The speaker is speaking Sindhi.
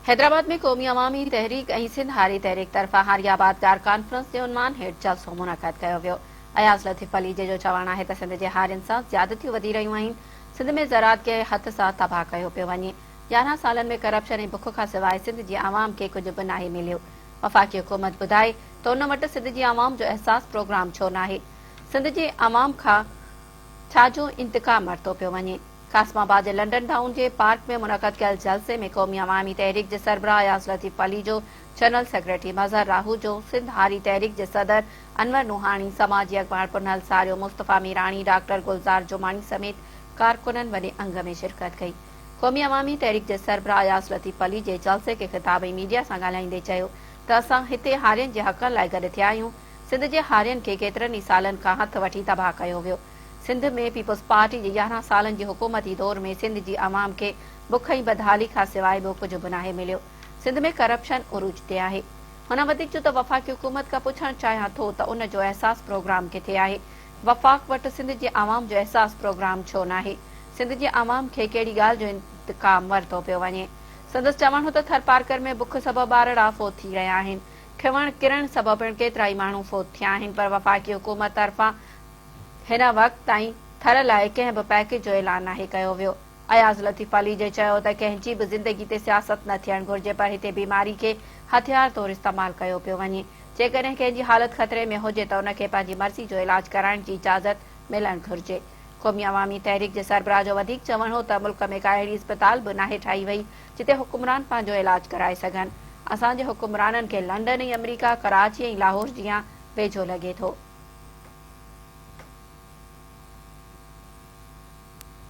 حيدرآباد ۾ قومي عوامي تحريڪ ۽ سنڌ هاري تحريڪ طرفان هاري آبادگار ڪانفرنس جي عنوان هيٺ جلسو منعقد ڪيو ويو. اياز لطيف پليجي جو چوڻ آهي ته سنڌ جي هارين سان زيادتيون وڌي رهيون آهن، سنڌ ۾ زراعت کي هٿ سان تباهه ڪيو پيو وڃي، 11 سالن ۾ ڪرپشن ۽ بک کان سواء سنڌ جي عوام کي ڪجهه به ناهي مليو، وفاقي حڪومت ٻڌائي ته ان وٽ سنڌ جي عوام جو احساس پروگرام ڇو ناهي، سنڌ جي عوام کان ڇا جو انتقام ورتو پيو وڃي. قاسم آباد جي لنڊن ٽائون جي پارڪ ۾ منعقد ڪيل جلسي ۾ قومي عوامي تحريڪ جي سربراهه اياز لطيف پليجو، جنرل سيڪريٽري مظهر راهوجو، سنڌ هاري تحريڪ جي صدر انور نوحاڻي، سماجي اڳواڻ پنهل ساريو، مصطفيٰ ميراڻي، ڊاڪٽر گلزار جماڻي سميت ڪارڪنن وڏي انگ ۾ شرڪت ڪئي. قومي عوامي تحريڪ جي سربراهه اياز لطيف پليجي جلسي کي خطاب ۽ ميڊيا سان ڳالهائيندي چيو ته اسان هتي هارين جي حقن لاء گڏ ٿيا آهيون، سنڌ جي هارين کي ڪيترن ئي سالن کان هٿ وٺي تباهه ڪيو ويو. سنڌ ۾ پيپلز پارٽي جي 11 سالن جي حڪومتي دور ۾ سنڌ جي عوام کي بک ۽ بدحالي کان سواء ٻيو ڪجهه به ناهي مليو. سنڌ ۾ ڪرپشن عروج تي آهي. هن وڌيڪ چيو ته وفاقي حڪومت کان پڇڻ چاهيان ٿو ته ان جو احساس پروگرام ڪٿي آهي؟ وفاق وٽ سنڌ جي عوام جو احساس پروگرام ڇو ناهي؟ سنڌ جي عوام کي ڪهڙي ڳالهه جو انتقام ورتو پيو وڃي؟ سندس چوڻ هو ته ٿرپارڪر ۾ بک سبب ٻارڙا فوت ٿي رهيا آهن. کنوڻ ڪرڻ سبب پڻ ڪيترائي ماڻهو فوت ٿيا آهن پر وفاقي حڪومت طرفان هن وقت تائين ٿر لاء ڪنهن به پئڪيج جو اعلان ناهي ڪيو ويو. اياز لطيف پليجي چيو ته ڪنهن جي به زندگي تي سياست نه ٿيڻ گهرجي پر هتي بيماري کي هٿيار طور استعمال ڪيو پيو وڃي، جيڪڏهن ڪنهن جي حالت خطري ۾ هجي ته ان کي پنهنجي مرضي جو علاج ڪرائڻ جي اجازت ملڻ گهرجي. قومي عوامي تحريڪ جي سربراهه جو وڌيڪ چوڻ هو ته ملڪ ۾ ڪا اهڙي اسپتال به ناهي ٺاهي وئي جتي حڪمران پنهنجو علاج ڪرائي سگهن، اسان جي حڪمرانن کي لنڊن ۽ آمريڪا، ڪراچي ۽ لاهور جيان ويجهو لڳي ٿو.